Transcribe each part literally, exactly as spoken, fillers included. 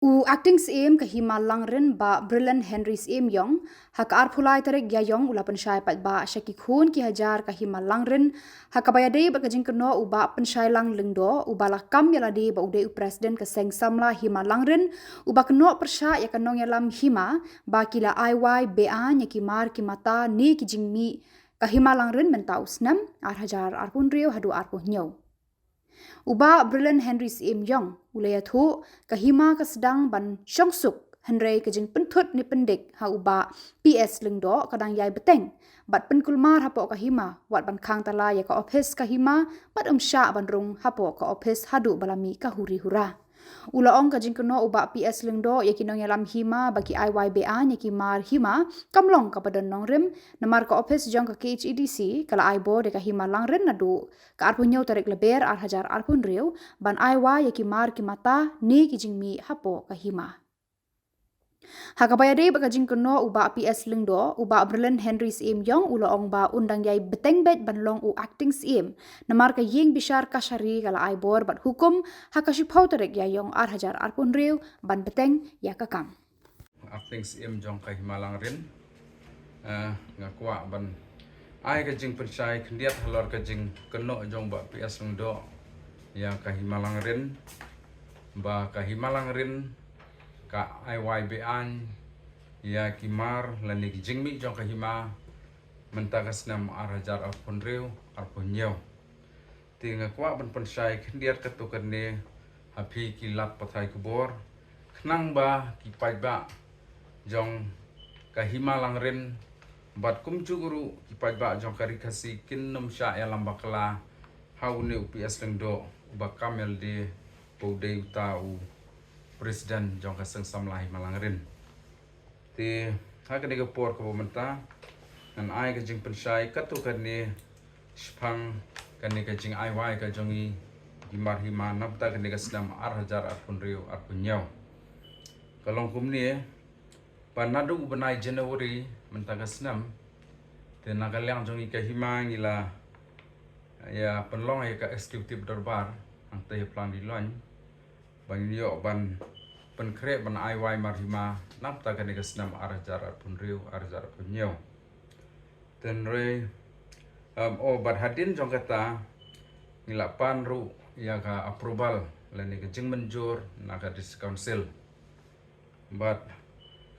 U Acting Syiem ka Hima Langrin, Bah Brilliant Henry Syiem Ïong, ha ka arphew lai tarik Ïaïong u la pynshai paidbah sha ki khun ki hajar ka Hima Langrin ha kaba ïadei bad ka jingkynnoh u Bah Pynshailang Lyngdoh, uba la kam ïa lade ba u dei u President ka Seng Samla Hima Langrin, uba kynnoh pyrshah ïa ka nongïalam hima ba ki la ai wai be-aiñ ïa ki mar ki mata ne ki jingmih ka Hima Langrin mynta u snem ar hajar arphew hynriew haduh arphew hynñiew. U Bah Brilliant Henry Syiem Ïong u la ïathuh, ka hima ka sdang ban shong suk, hynrei ka jingpynthut ne pyndik ha u Bah P S Lyngdoh ka dang ïai bteng bad pynkulmar hapoh ka hima, wat ban khang tala ïa ka ophis ka hima bad ym shah ban rung hapoh ka ophis haduh ba la mih ka huri hura. U la ong, ka jingkynnoh u Bah P S Lyngdoh ïa ki nongïalam hima ba ki ai wai be-aiñ ïa ki mar hima kam long kaba don nongrim, namar ka ophis jong ka K H A D C ka la ai bor ïa ka Hima Langrin naduh ka arphew hynñiew tarik Lber ar hajar arphew hynriew ban ai wai ïa ki mar ki mata ne ki jingmih hapoh ka hima. Ha kaba ïadei bad ka jingkynnoh u Bah P S Lyngdoh, u Bah Brilliant Henry Syiem Ïong u la ong ba un dang ïai bteng beit ban long u Acting Syiem, namar ka ïing bishar kashari ka la ai bor bad hukum ha ka shiphew tarik Ïaïong ar hajar arphew hynriew ban bteng ïa ka kam. Acting Syiem jong ka Hima Langrin, eh, nga kwah ban ai ka jingpynshai khyndiat halor ka jingkynnoh jong Bah P S Lyngdoh ïa ka Hima Langrin, ba ka Hima Langrin ka ai wai be-aiñ ïa ki mar lane ki jingmih jong ka hima mynta ka snem ar hajar arphew hynriew arphew hynñiew. Te nga kwah ban pynshai khyndiat katto katne ha phi ki lad pathai khubor, khnang ba ki paidbah jong ka Hima Langrin bad kumjuh ruh ki paidbah jong ka Ri Khasi kin ym shah ïalam bakla ha une u P S Lyngdoh uba kam ïa lade ba u dei uta u President jong ka Seng Samla Hima Langrin. Te ha kane ka por kaba mynta ngan ai ka jingpynshai katto katne shaphang kane ka jingai wai ka jong ngi ki mar hima na bynta kane ka snem ar hajar arphew hynriew arphew hynñiew. Ka long kumne, ba naduh u bnai January mynta ka snem, te na ka liang jong ngi ka hima ngi la ïa pynlong ïa ka executive dorbar hangta ha Plang Diloin ba ngin ïoh ban pynkhreh ban ai wai mar hima na bynta kane ka snem ar hajar arphew hynriew ar hajar arphew hynñiew. Te hynrei, um, oh, bad hadien jong kata ngi la pan ruh ïa ka approval lane ka jingmynjur na ka District Council. Bad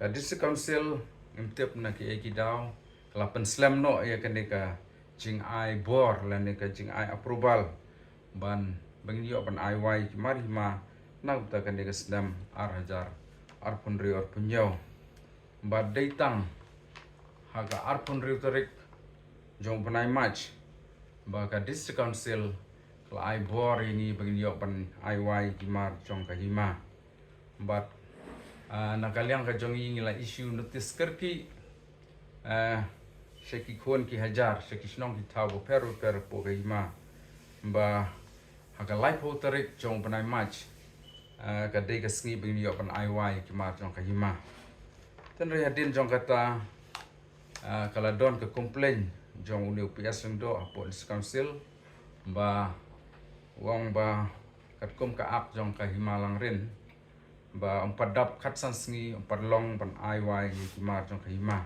ka District Council, ngim tip na kiei ki daw, ka la pynslem noh ïa kane ka jingai bor lane ka jingai approval ban, ba ngin ïoh ban ai wai ki mar hima na bynta kane ka snem ar hajar arphew hynriew arphew hynñiew. Bad dei tang ha ka arphew hynriew tarik jong u bnai March ba ka District Council ka la ai bor ïa ngi ba ngin ïoh ban ai wai ki mar jong ka hima. Bad, ah, na ka liang ka jong ngi ngi la issue notice kyrkieh, ah, sha ki khun ki hajar, sha ki shnong ki thaw bapher bapher hapoh ka hima, ba ha ka laiphew tarik jong u bnai March, ah, ka dei ka sngi ba ngin ïoh ban ai wai ki mar jong ka hima. Te hynrei hadien jong kata, ah, ka la don ka complain jong une u P S Lyngdoh hapoh District Council ba u ong ba katkum ka Act jong ka Hima Langrin ba ym pat dap khatsan sngi, ym pat long ban ai wai ïa ki mar jong ka hima.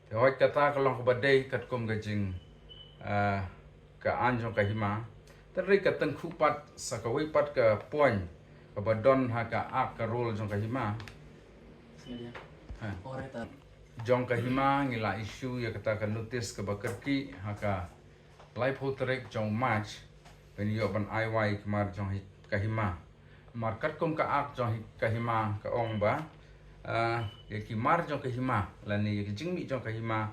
Te hooid, kata ka long kaba dei katkum ka jing, ah, ka aiñ jong ka hima. Te hynrei ka tyngkhuh pat sa kawei pat ka point kaba don ha ka Act, ka rule jong ka hima. Ha. Jong ka hima ngi la issue ïa kata ka notice kaba kyrkieh ha ka laiphew tarik jong u March ba ngin ïoh ban ai wai ki mar jong hi-, ka hima. Mar katkum ka Act jong hi-, ka hima ka ong ba, ah, ïa ki mar jong ka hima lane ïa ki jingmih jong ka hima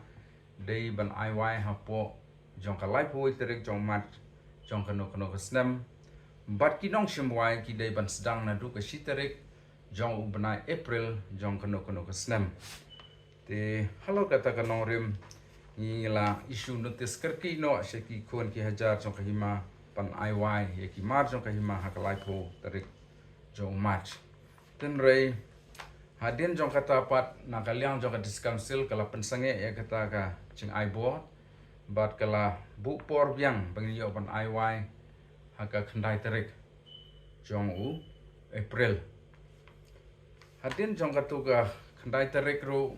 dei ban ai wai hapoh jong ka laiphew wei tarik jong u March jong kano kano ka snem. Bad ki nongshim wai ki dei ban sdang naduh ka shi tarik jong u bnai April jong kano kano ka snem. Te halor kata ka nongrim ngi la issue notice kyrkieh noh sha ki khun ki hajar jong ka hima ban ai wai ïa ki mar jong ka hima ha ka laiphew tarik jong u March. Te hynrei hadien jong kata pat na ka liang jong ka District Council ka la pynsangeh ïa kata ka jingai bor bad ka la buh por biang ba ngin ïoh ban ai wai ha ka khyndai tarik jong u April. Hadien jong katu ka khyndai tarik ruh,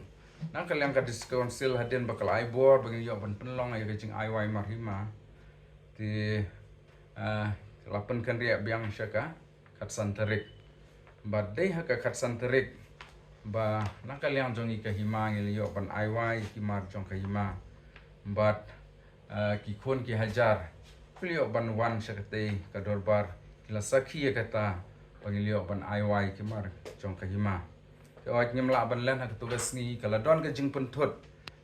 na ka liang ka District Council hadien ba ka la ai bor ba ngin ïoh ban pynlong ïa ka jingaiwai marhima. Te ah, la pynkynriah biang sha ka khatsan tarik. Bad dei ha ka khatsan tarik ba na ka liang jong ngi ka hima ngi la ïoh ban aiwai ki mar jong ka hima. Bad ah, ki khun ki hajar ki la ïoh ban wan sha katei ka dorbar, ki la sakhi ïa kata ba ngi la ïoh ban aiwai ki mar jong ka hima. Te wat ngim lah ban len ha katu ka sngi, ka la don ka jingpynthut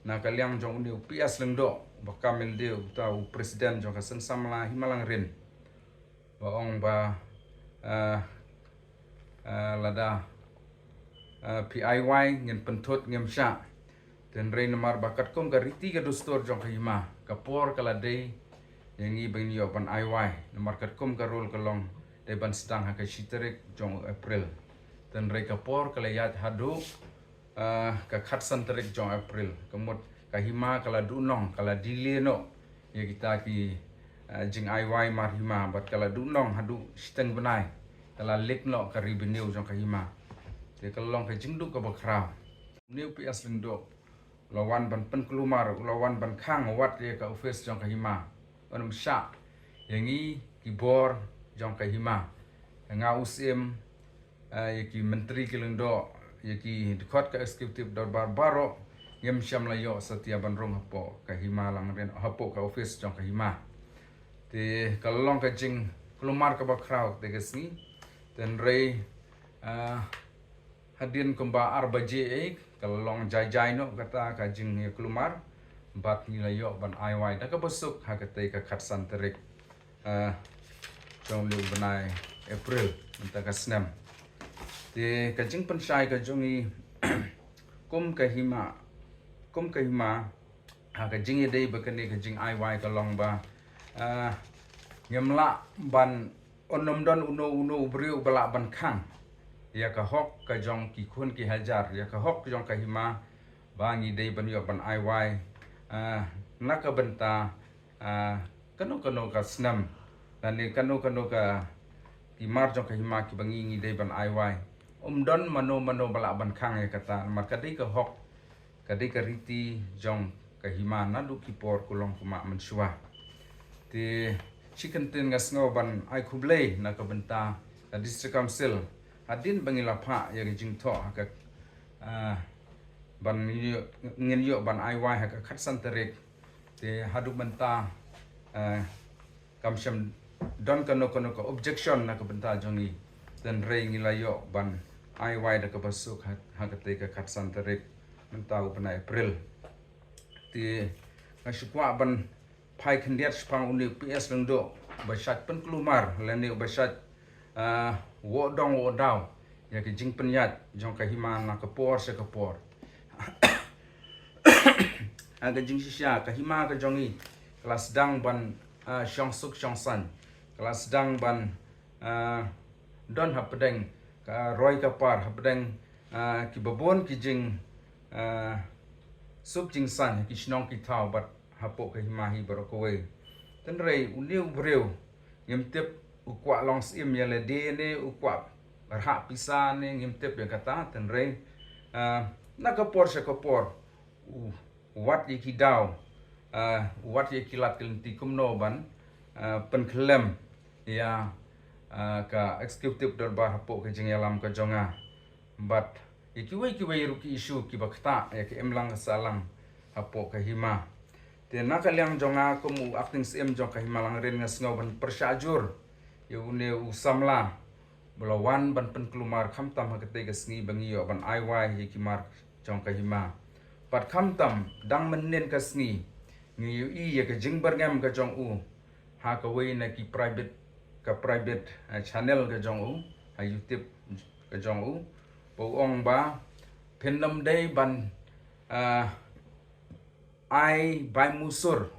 na ka liang jong une u P S Lyngdoh, ba kam ïa lade uta u president jong ka Seng Samla Hima Langrin, ba ong ba ah, ah, lada ah, phi aiwai ngin pynthut, ngim shah. Te hynrei namar ba katkum ka riti ka dustur jong ka hima, ka por ka la dei ïa ngi ba ngin ïoh ban aiwai. Namar katkum ka rule ka long dei ban sdang ha ka shi tarik jong u April. Te hynrei ka por ka la ïaid haduh ah, ka khatsan tarik jong April. Ka mut ka hima ka la duhnong, ka la delay noh ïa kita ki ah, jingaiwai marhima, bad ka la duhnong haduh shiteng bnai, ka la leak noh ka revenue jong ka hima. Te ka la long ka jingduh kaba khraw. Une u P S Lyngdoh u la wan ban pynkulmar, u la wan ban khang wat ïa ka office jong ka hima. Ym shah ïa ngi ki bor jong ka hima. Nga u Syiem, ah, ïa ki Myntri ki Lyngdoh, ïa ki dkhot ka Executive Dorbar baroh, ngim shym la ïoh satia ban rung hapoh ka hima Langrin, hapoh ka office jong ka hima. Te ka la long ka jingkulmar kaba khraw te ka sngi. Te hynrei ah, hadien kumba ar baje eh, ka la long jai jai noh kata ka jingïakulmar. Bad ngi la ïoh ban aiwai da kaba suk ha katei ka khatsan tarik ah, jong une u bnai April mynta ka snem. Te ka jingpynshai ka jong ngi kum ka hima, kum ka hima, ha ka jingïadei bad kane ka jingaiwai ka long ba ah, ngim lah ban, un ym don uno uno u briew ba lah ban khang ïa ka hok ka jong ki khun ki hajar, ïa ka hok jong ka hima, ba ngi dei ban ïoh ban aiwai ah, na ka bynta ah, kano kano ka snem, lane kano kano ka ki mar jong ka hima kiba ngi ngi dei ban aiwai. Ym don mano mano ba lah ban khang ïa kata, namar ka dei ka hok, ka dei ka riti jong ka hima naduh ki por kulong kumba mynshuwa. Te shi kyntien nga sngew ban ai khublei na ka bynta ka District Council hadien ba ngi la phah ïa ka jingthoh ha ka ah, ban ngin ïoh, ngin ïoh ban aiwai ha ka khatsan tarik. Te haduh mynta ah, kam shym don kano kano ka objection na ka bynta jong ngi. Te hynrei ngi la ïoh ban aiwai da kaba suk ha, ha katei ka khatsan tarik mynta u bnai April. Te nga shu kwah ban phai khyndiat shaphang une u P S Lyngdoh ba shait pynkulmar lane ba shait ah, woh dong woh daw ïa ka jingpynïaid jong ka hima na ka por sha ka por. Ha ka jingshisha ka hima ka jong ngi ka la sdang ban ah, shong suk shong saiñ, ka la sdang ban ah, don hapdeng ka roi ka par, hapdeng ah, kiba bun ki jing ah, suk jingsaiñ ha ki shnong ki thaw bad hapoh ka hima hi baroh kawei. Te hynrei une u briew ngim tip u kwah long Syiem ïa lade ne u kwah rhah pisa ne ngim tip ïa kata. Te hynrei ah, na ka por sha ka por u wat ïa ki daw, ah, u wat ïa ki lad ki lynti kumno ban ah, pynkhlem ïa ah, ka Executive Dorbar hapoh ka jingïalam ka jong nga. Bad ïa kiwei kiwei ruh ki issue kiba ktah ïa ka imlang ka sahlang hapoh ka hima. Te na ka liang jong nga kum u Acting Syiem jong ka Hima Langrin nga sngew ban pyrshah jur ïa une u samla ba la wan ban pynkulmar khamtam ha katei ka sngi ba ngi ïoh ban aiwai ïa ki mar jong ka hima. Bad khamtam dang mynnin ka sngi ngi ïohi ïa ka jingbyrngem ka jong u ha kawei na ki private, ka private ah, channel ka jong u ha YouTube ka jong u, ba u ong ba phin ym dei ban ah, ai bai musur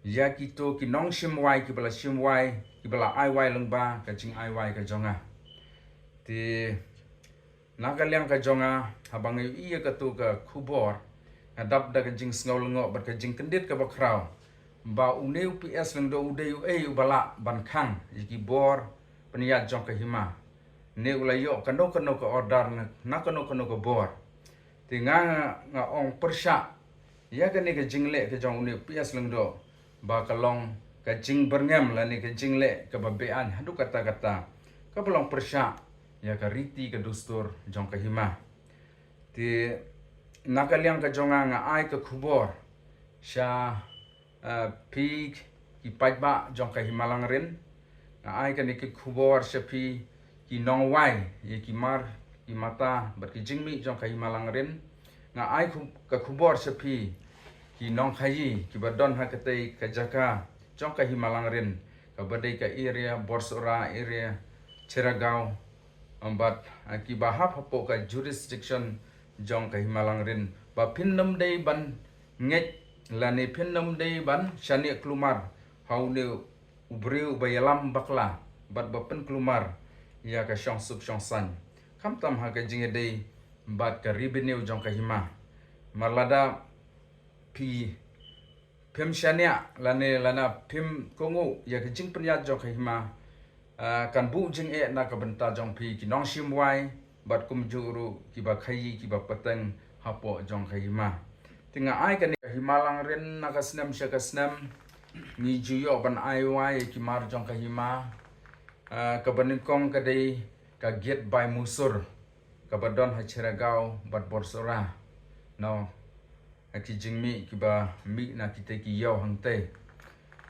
ïa kito ki nongshim wai kiba la shim wai, kiba la aiwai lyngba ka jingaiwai ka jong nga. Te na ka liang ka jong nga haba nga ïohi ïa katu ka khubor, nga dap da ka jingsngew lyngngoh bad ka jingkyndit kaba khraw ba une u P S Lyngdoh u dei uei uba lah ban khang ïa ki bor pynïaid jong ka hima. ne u la ïoh kano kano ka order na, na kano kano ka bor. Te nga, nga ong pyrshah ïa kane ka jingleh ka jong une P S Lyngdoh ba ka long ka jingbyrngem lane ka jingleh kaba beaiñ haduh katta katta, kaba long pyrshah ïa ka riti ka dustur jong ka hima. Te na ka liang ka jong nga, nga ai ka khubor sha, eh, phi ki paidbah jong ka hima Langrin. Nga ai kane ka khubor sha phi ki nongwai ïa ki mar, ki mata bad ki jingmih jong ka hima Langrin. Nga ai khu-, ka khubor sha phi ki nongkhaïi kiba don ha katei ka jaka jong ka hima Langrin, kaba dei ka area Borsohra, area Cheragaon, bad, eh, kiba hap hapoh ka jurisdiction jong ka hima Langrin, ba phin nym dei ban ngeit lane phin nym dei ban shaniah kulmar ha une u briew uba ïalam bakla bad ba pynkulmar ïa ka shongsuk shongsaiñ, khamtam ha ka jingïadei bad ka revenue jong ka hima. Mar lada phi phim shaniah lane lada phim kohnguh ïa ka jingpynïaid jong ka hima, ah, kan buh jingeh na ka bynta jong phi ki nongshim wai bad kumjuh ruh kiba khaïi kiba pateng hapoh jong ka hima. Te nga ai kane ka hima Langrin na ka snem sha ka snem ngi ju ïoh ban ai wai ïa ki mar jong ka hima, ah, kaba nyngkong ka dei ka gate bai Musur kaba don ha Cheragaon bad Borsohra. No, ha ki jingmih kiba mih na kita ki ïew hangtei.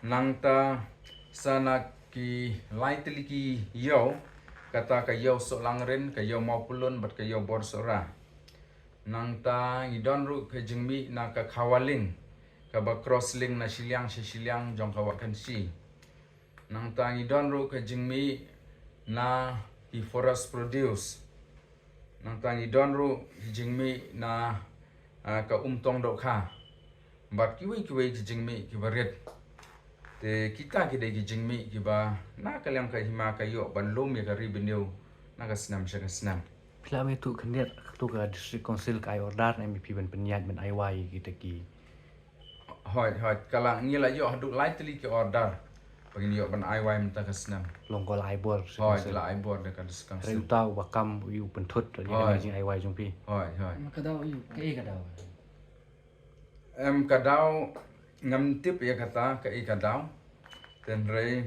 Nangta sa na ki lai tylli ki ïew, kata ka ïew Sohlangrin, ka ïew Mawpulun bad ka ïew Borsohra. Nangta ngi don ruh ka jingmih na ka Khawaling, kaba cross link na shiliang sha shiliang jong ka Wahkynshi. Nangta ngi don ruh ka jingmih na ki forest produce. Nangta ngi don ruh ka jingmih na, ah, ka Umtong Dohkha bad kiwei kiwei ki jingmih kiba rit. Te kita ki dei ki jingmih kiba na ka liang ka hima ka ïoh ban lum ïa ka revenue na ka snem sha ka snem. Phi la mih tu khyndiat tu ka District Council ka ai order ne em phi ban pynïaid ban ai wai kita ki? Hooid, hooid, ka la ngi la ïoh haduh lai tylli ki order ba ngin ïoh ban ai wai mynta ka snem. Long ko la ai bor. Hooid, la ai bor da ka District Council. Hynrei uta uba kam u pynthut ïa ka jing ai wai jong phi. Hooid, hooid. Ka daw ïa ka, eh, ka daw. Em, ka daw ngam tip ïa kata ka, eh, ka daw. Hynrei,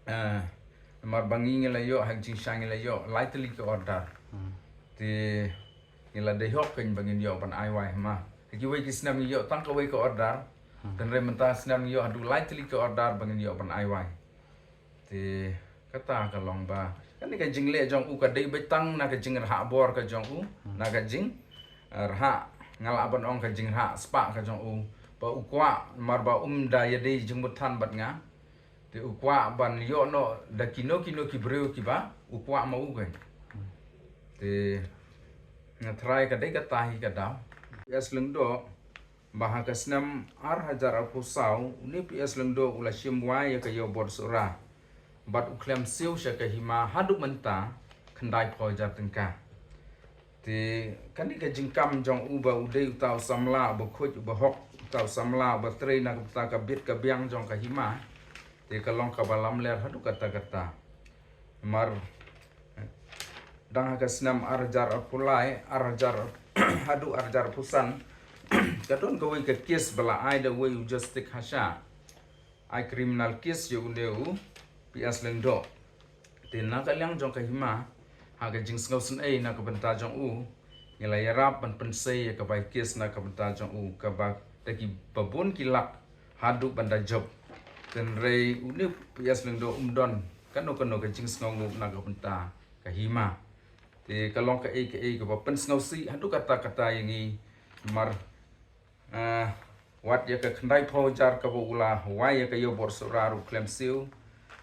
eh, namar ba ngi ngi la ïoh ha ka jingshai ngi la ïoh lai tylli ki order. Hmm. Te ngi la dei hok kein ba ngin ïoh ban ai wai ma. Ha kiwei ki snem ngi ïoh tang kawei ka order. Hmm. Hynrei mynta snem ngi ïoh haduh lai tylli ki order ba ngin ïoh ban ai wai. Te kata ka long ba kane ka jingleh jong u ka dei beit tang na ka jingrhah bor ka jong u, hmm, na ka jing, eh, rhah, nga lah ban ong ka jingrhah spah ka jong u. Ba u kwah, namar ba um da ïadei jingmut than bad nga. Te u kwah ban ïoh noh da kino kino ki briew kiba u kwah ma u kein. Te nga tharai ka dei kata hi ka daw. P S Lyngdoh, ba ha ka snem ar hajar arphew saw une P S Lyngdoh u la shim wai ïa ka ïew Borsohra bad u khlem siew sha ka hima haduh mynta khyndai phew hajar tyngka. Te kane ka jingkam jong u ba u dei uta u samla uba khuid uba hok, uta u samla uba trei na ka bynta ka bit ka biang jong ka hima. Te ka long kaba lamler haduh katta katta. Namar, eh, dang ha ka snem ar hajar arphew lai, ar hajar haduh ar hajar arphew san, ka don kawei ka case ba la ai da uwei u Justice Hasha. Ai criminal case ïa une u P S Lyngdoh. Te na ka liang jong ka hima, ha ka jingsngewsynei na ka bynta jong u, ngi la ïarap ban pynsei ïa ka bai case na ka bynta jong u, kaba da kiba bun ki lak haduh ban da jop. Hynrei une P S Lyngdoh um don kano kano ka jingsngewnguh na ka bynta ka hima. Te ka long kaei kaei kaba pynsngewsih haduh katta katta ïa ngi, namar, ah, wat ïa ka khyndai phew hajar kaba u la wai ïa ka ïew Borsohra ruh khlem siew.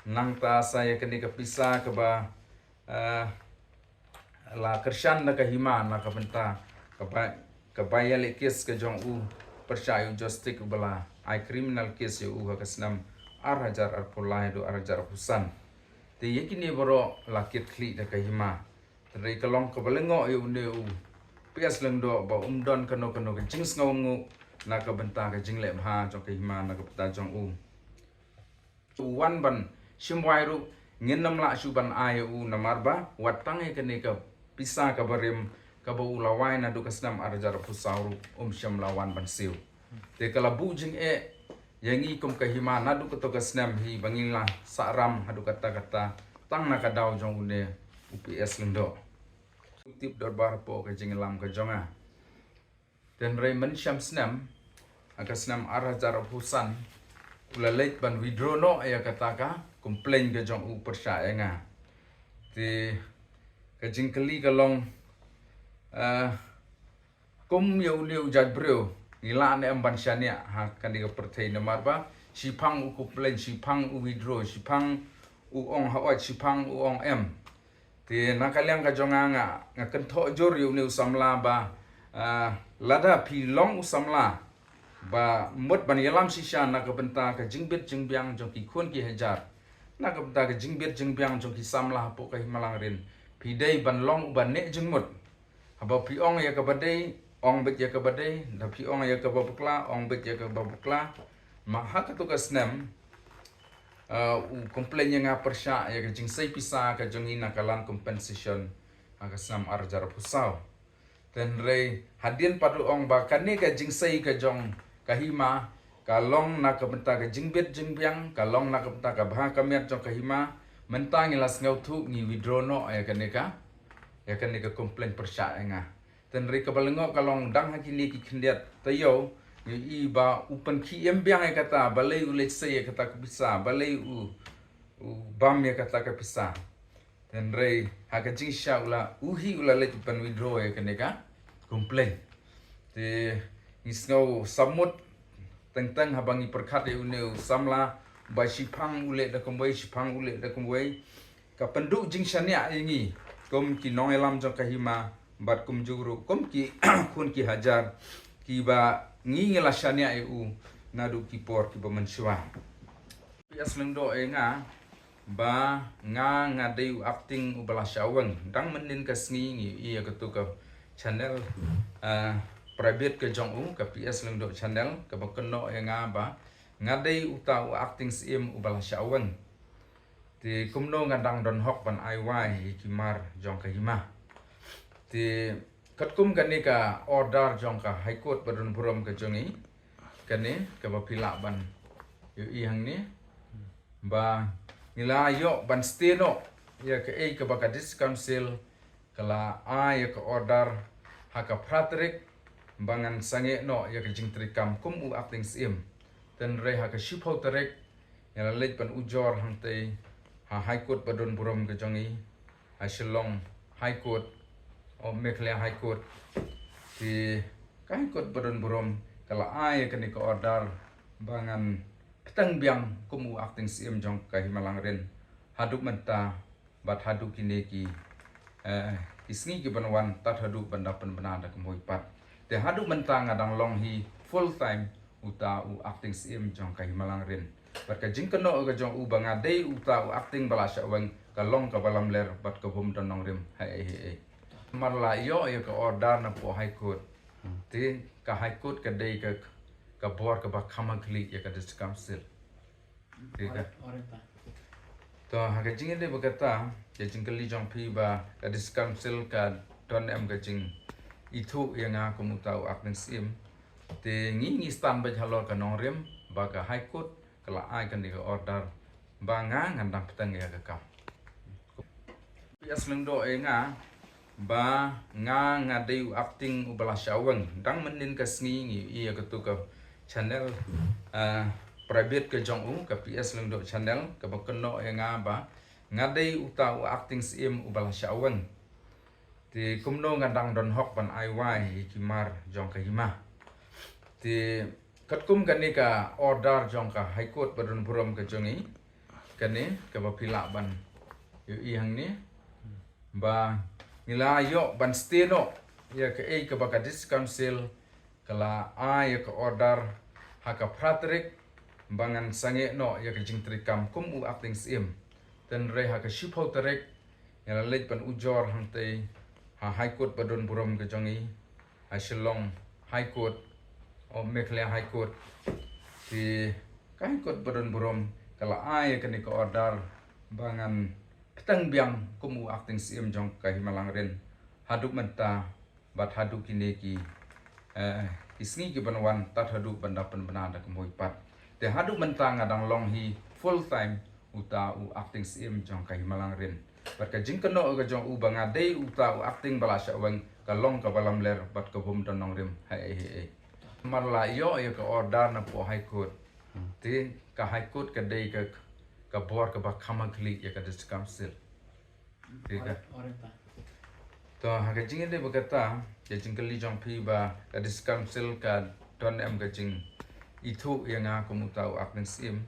Nangta sa ïa kane ka pisa kaba, ah, la kyrshan da ka hima na ka bynta ka bai, ka bai ïaleh case ka jong u pyrshah ïa u Justice uba la ai criminal case ïa u ha ka snem ar hajar arphew lai haduh ar hajar arphew san. Te ïa kine baroh la kit khlieh da ka hima. Hynrei ka long kaba lyngngoh ïa une u P S Lyngdoh ba um don kano kano ka jingsngewnguh na ka bynta ka jingleh bha jong ka hima na ka bynta jong u. U wan ban shim wai ruh, ngin ym lah shuh ban ai ïa u namar ba wat tang ïa kane ka pisa kaba rim kaba u la wai naduh ka snem ar hajar arphew saw ruh um shym la wan ban siew. Te ka la buh jingeh ïa ngi kum ka hima naduh kato ka snem hi ba ngi la sahram haduh katta katta tang na ka daw jong une u P S Lyngdoh. Tip dorbar hapoh ka jingïalam ka jong nga. Te hynrei mynshem snem, ha ka snem ar hajar arphew san, u la leit ban withdraw noh ïa kata ka complaint ka jong u pyrshah ïa nga. Te ka jingkylli ka long, eh, kum ïa une u jait briew, ngi lah ne em ban shaniah ha kane ka pyrthei namar ba shiphang u complain, shiphang u withdraw, shiphang u ong hooid, shiphang u ong em. Te na ka liang ka jong nga, nga, nga kynthoh jur ïa une u samla ba, ah, lada phi long u samla ba mut ban ïalam shisha na ka bynta ka jingbit jingbiang jong ki khun ki hajar, na ka bynta ka jingbit jingbiang jong ki samla hapoh ka Hima Langrin, phi dei ban long uba neh jingmut. Haba phi ong ïa kaba dei, ong beit ïa kaba dei, da phi ong ïa kaba bakla, ong beit ïa kaba bakla. Ma ha kato ka snem, eh, u complain ïa nga pyrshah ïa ka jingsei pisa ka jong ngi na ka land compensation ha ka snem ar hajar arphew saw. Te hynrei hadien pat u ong ba kane ka jingsei ka jong ka hima ka long na ka bynta ka jingbit jingbiang, ka long na ka bynta ka bha ka miat jong ka hima, mynta ngi la sngewthuh, ngi withdraw noh ïa kane ka, ïa kane ka complain pyrshah ïa nga. Te hynrei kaba lyngngoh ka long dang ha kine ki khyndiat taïew, ngi i ba u pynkhie im biang ïa kata, balei u leit sei ïa kata ka pisa, balei u, u bam ïa kata ka pisa. Te hynrei ha ka jingshisha u la, u hi u la leit ban withdraw ïa kane ka complain. Te ngi sngew samut teng teng haba ngi pyrkhat ïa une u samla ba shiphang u leh da kumwei, shiphang u leh da kumwei. Ka pynduh jingshaniah ïa ngi kum ki nongïalam jong ka hima bad kumjuh ruh kum ki khun ki hajar kiba ngi, ngi la shaniah ïa u naduh ki por kiba mynshuwa. P S Lyngdoh ïa nga ba nga, nga dei u acting uba la shah weng. Dang mynnin ka sngi ngi ïohi ïa kato ka channel, eh, private ka jong u, ka P S Lyngdoh channel, kaba kynnoh ïa nga ba nga dei uta u acting syiem uba la shah weng. Te kumno nga dang don hok ban ai wai ïa ki mar jong ka hima. Te katkum kane ka order jong ka High Court ba don burom ka jong ngi, kane kaba phi lah ban ïohi hangne, ba ngi la ïoh ban stay noh ïa kaei kaba ka District Council ka la ai ïa ka order ha ka phra tarik ba ngan sangeh noh ïa ka jingtrei kam kum u acting syiem. Te hynrei ha ka shiphew tarik ngi la leit ban ujor hangtei ha High Court ba don burom ka jong ngi, ha Shillong High Court, o Meghalaya High Court. Te ka High Court ba don burom ka la ai ïa kane ka order ba ngan bteng biang kum u acting syiem jong ka Hima Langrin haduh mynta bad haduh kine ki, eh, ki sngi ki ban wan, tad haduh ban da pynbna da ka mui pat. Te haduh mynta nga dang long hi full time uta u acting syiem jong ka Hima Langrin. Bad ka jingkynnoh ka jong u ba nga dei uta u acting ba la shah weng ka long kaba lamler bad ka bym don nongrim haei haei. Mar la ïoh ïa ka order na poh High Court. Te ka High Court ka dei ka, ka bor kaba kham ha khlieh ïa ka District Council. Te ka, to ha ka jingïadei bad kata, ka jingkylli jong phi ba ka District Council ka don em ka jingithuh ïa nga kum uta u acting syiem. Te ngi, ngi stand beit halor ka nongrim ba ka High Court ka la ai kane ka order ba nga ngan dang bteng ïa ka kam. P S Lyngdoh ïa nga ba nga, nga dei u acting uba la shah weng. Dang mynnin ka sngi ngi ïohi ïa kato ka channel, eh, private ka jong u, ka P S Lyngdoh channel, kaba kynnoh ïa nga ba nga dei uta u acting syiem uba la shah weng. Te kumno nga dang don hok ban ai wai ïa ki mar jong ka hima. Te katkum kane ka order jong ka High Court ba don burom ka jong ngi, kane kaba phi lah ban ïohi hangne, ba ngi la ïoh ban stay noh ïa kaei kaba ka District Council ka la ai ïa ka order ha ka phra tarik ba ngan sangeh noh ïa ka jingtrei kam kum u acting syiem. Te hynrei ha ka shiphew tarik ngi la leit ban ujor hangtei ha High Court ba don burom ka jong ngi, ha Shillong High Court, o Meghalaya High Court. Te ka High Court ba don burom ka la ai ïa kane ka order ba ngan tang biang kum u acting syiem jong ka Hima Langrin haduh mynta bad haduh kine ki, eh, ki sngi ki ban wan tad haduh ban da pynbna da ka mui pat. Te haduh mynta nga dang long hi full time uta u acting syiem jong ka Hima Langrin. Bad ka jingkynnoh ka jong u ba nga dei uta u acting ba la shah weng ka long kaba lamler bad ka bym don nongrim haei haei. Mar la ïoh ïa ka order na poh High Court. Te ka High Court ka dei ka, ka bor kaba kham ha khlieh ïa ka District Council. Te ka To, ha ka jingïadei bad kata, ka jingkylli jong phi ba ka District Council ka don em ka jingithuh ïa nga kum uta u acting syiem.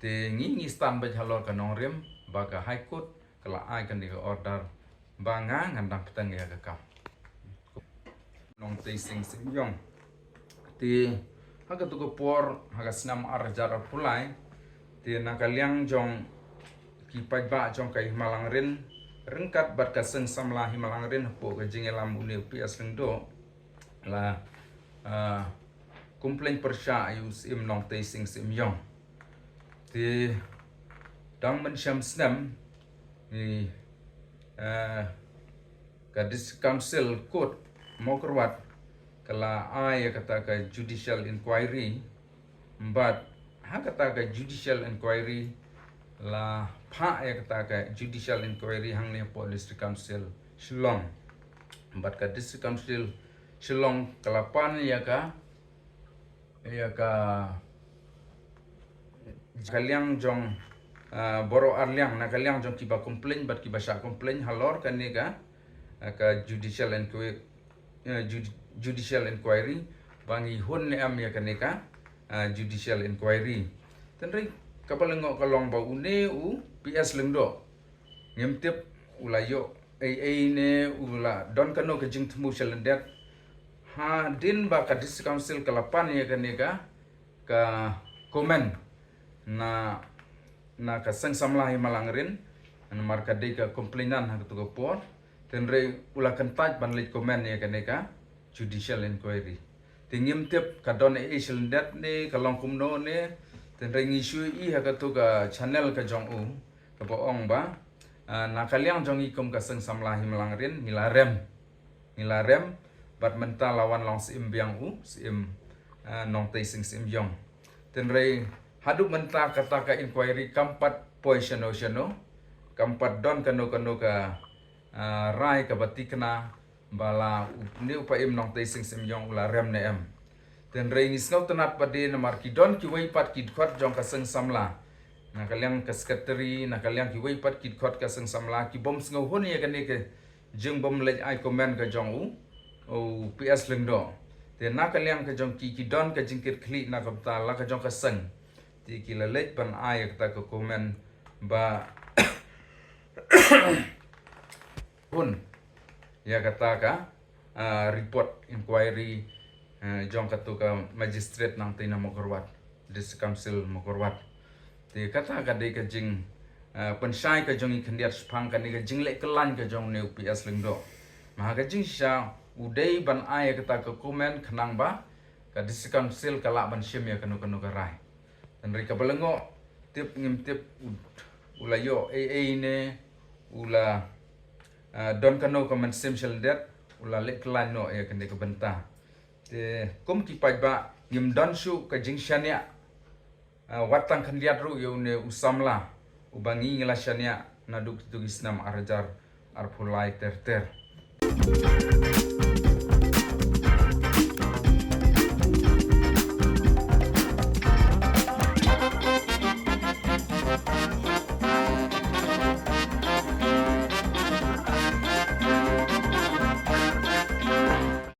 Te ngi ngi stand beit halor ka nongrim ba ka High Court ka la ai kane ka order ba nga ngan dang bteng ïa ka kam. Nongtei Sing Sing Jong. Te ha katu ka por ha ka snem ar hajar arphew lai, te na ka liang jong ki paidbah jong ka Hima Langrin ryngkat bad ka Seng Samla Hima Langrin hapoh ka jingïalam une u P S Lyngdoh la, ah, complain pyrshah ïa u Syiem Nongtei Sing Sing Jong. Te dang mynshem snem ni, ah, ka District Council Court Mawkyrwat ka la ai ïa kata ka judicial inquiry. Bad ha kata ka judicial inquiry la phah ïa kata ka judicial inquiry hangne hapoh District Council Shillong. Bad ka District Council Shillong ka la pan ïa ka, ïa ka, ka liang jong, ah, baroh ar liang, na ka liang jong kiba complain bad kiba shah complain halor kane ka, ah, ka judicial inquiry, eh, judi-, judicial inquiry, ba ngi hun ne em ïa kane ka, ah, judicial inquiry. Tynrai kaba lyngngoh ka long ba une u P S Lyngdoh ngim tip u la ïoh ei ei ne u la don kano ka jingthmu sha lyndet. Hadien ba ka District Council ka la pan ïa kane ka, ka comment na, na ka Seng Samla Hima Langrin, namar ka dei ka complainant ha katu ka por. Tynrai u la kyntait ban leit comment ïa kane ka judicial inquiry. Te ngim tip ka don ei ei sha lyndet ne ka long kumno ne, tynrai ngi shu ïohi ha katu ka channel ka jong u kaba ong ba, ah, na ka liang jong ngi kum ka Seng Samla Hima Langrin ngi la rem. Ngi la rem, bad mynta la wan long Syiem biang u, Syiem, ah, Nongtei Sing Syiem Jong. Tynrai haduh mynta kata ka inquiry kam pat poi shano shano, kam pat don kano kano ka, ah, rai kaba thikna ba la u, ne u Syiem Nongtei Sing Sing Jong u la rem ne em. Tynrai ngi sngewtynnat pat de namar ki don kiwei pat ki dkhot jong ka Seng Samla, na ka liang ka secretary, na ka liang kiwei pat ki dkhot ka Seng Samla ki bym sngewhun ïa kane ka jingbym leit ai comment ka jong u, u P S Lyngdoh. Te na ka liang ka jong ki, ki don ka jingkitkhlieh na ka bynta la ka jong ka seng. Te ki la leit ban ai ïa kata ka comment ba hun ïa kata ka, ah, report inquiry, ah, jong katu ka magistrate Nongtei na Mawkyrwat, District Council Mawkyrwat. Te kata ka dei ka jing, ah, pynshai ka jong ngi khyndiat shaphang kane ka jingleh kyllain ka jong une u P S Lyngdoh. Ma ha ka jingshisha u dei ban ai ïa kata ka comment khnang ba ka District Council ka lah ban shim ïa kano kano ka rai. Tynrai kaba lyngngoh tip ngim tip u, u la ïoh ei ei ne u la, ah, don kano ka mynsiem sha lyndet u la leh kyllain noh ïa kane ka bynta. Te kum ki paidbah ngim don shuh ka jingshaniah, ah, wat tang khyndiat ruh ïa une u samla uba ngi ngi la shaniah naduh kitu ki snem ar hajar arphew lai ter ter.